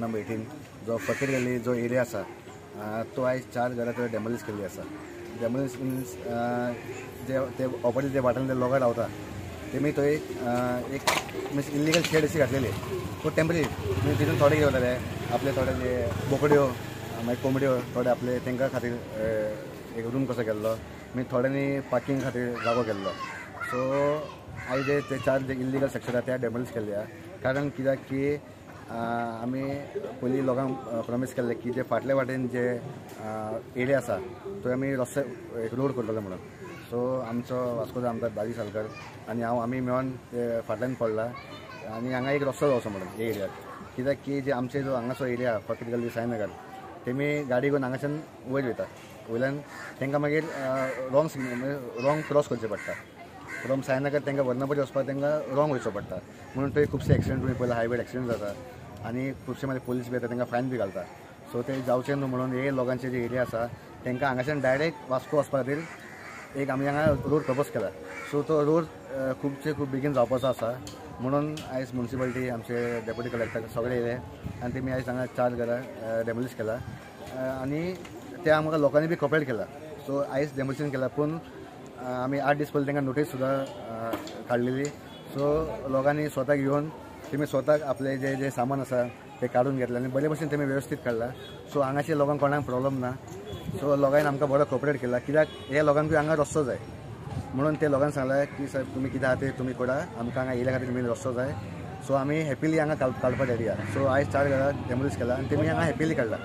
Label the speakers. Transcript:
Speaker 1: Number 18 जो फकीर गल्ली जो एरिया आसा तो आयज 4 घरां थंय डेमोलिश केल्ली आसा. डेमोलिश मिन्स जे ते ऑपोजीट जे वाठारान ते लोकां रावता तेमी थंय एक मिन्स इल्लीगल शेड अशी घातलेली, तो टेंपररी म्हणजे तितून थोडे कितें वताले आपले थोडे जे बोकड्यो मागीर कोंबड्यो थोडे आपले तांकां खातीर एक रूम कसो केल्लो, मागीर थोड्यांनी पार्किंग खातीर जागो केल्लो. सो आयज जे ते 4 जे इल्लीगल स्ट्रक्चर आसा ते डेमोलिश केल्ले आसा. कारण कित्याक की आमी पयलीं लोकांक प्रॉमीस केल्लें की जे फाटले वाटेन जे एरिया आसा थंय आमी रस्ते एक रोड करतले म्हणून. सो आमचो वास्कोचो आमदार दाजी सालकर आनी हांव आमी मेळोन ते फाटल्यान पडला आनी हांगा एक रस्तो जावचो म्हणून हे एरियाक. कित्याक की जे आमचे जो हांगासो एरिया फकीर गल्ली साईनगर तेमी गाडी घेवन हांगाच्यान वयर वयता, वयल्यान तांकां मागीर रॉंग सिग्नल रॉंग क्रॉस करचें पडटा. फ्रॉम साईनगर तांकां वर्णपटी वचपाक तांकां रॉंग वयचो पडटा, म्हणून थंय खुबशे एक्सिडंट तुमी पयला हायवेर एक्सिडंट जाता आनी खुबशे मागीर पोलीस बी येता तांकां फायन बी घालता. सो ते जावचें न्हू म्हणून हे लोकांचे जे एरिया आसा तांकां हांगाच्यान डायरेक्ट वास्को वचपा खातीर एक आमी हांगा रोड प्रपोज केला. सो तो रोड खुबशे खूब बेगीन जावपाचो आसा म्हणून आयज म्युनिसिपालिटी आमचे डेप्युटी कलेक्टर सगळे येयले आनी तेमी आयज हांगा 4 घरां डेमोलिश केला आनी ते आमकां लोकांनी बी कॉपरेट केला. सो आयज डेमोलिशन केला, पूण आमी 8 दीस पयलीं तांकां नोटीस सुद्दां काडलेली. सो लोकांनी स्वताक येवन तेमी स्वताक आपले जे जे सामान आसा ते काडून घेतले आनी बरे भशेन तेमी वेवस्थीत काडला. सो हांगाचे लोकांक कोणाक प्रॉब्लम ना. सो लोकांनी आमकां बरो कॉपरेट केला, कित्याक हे लोकांकूय हांगा रस्तो जाय म्हणून ते लोकांक सांगलां की साहेब तुमी कितें आहा ते तुमी करा, आमकां हांगा येयल्या खातीर मेन रस्तो जाय. सो आमी हॅपिली हांगा काडपाक रेडी आहा. सो आयज 4 घरां डेमोलिश केला आनी तेमी हांगा हॅपिली काडला.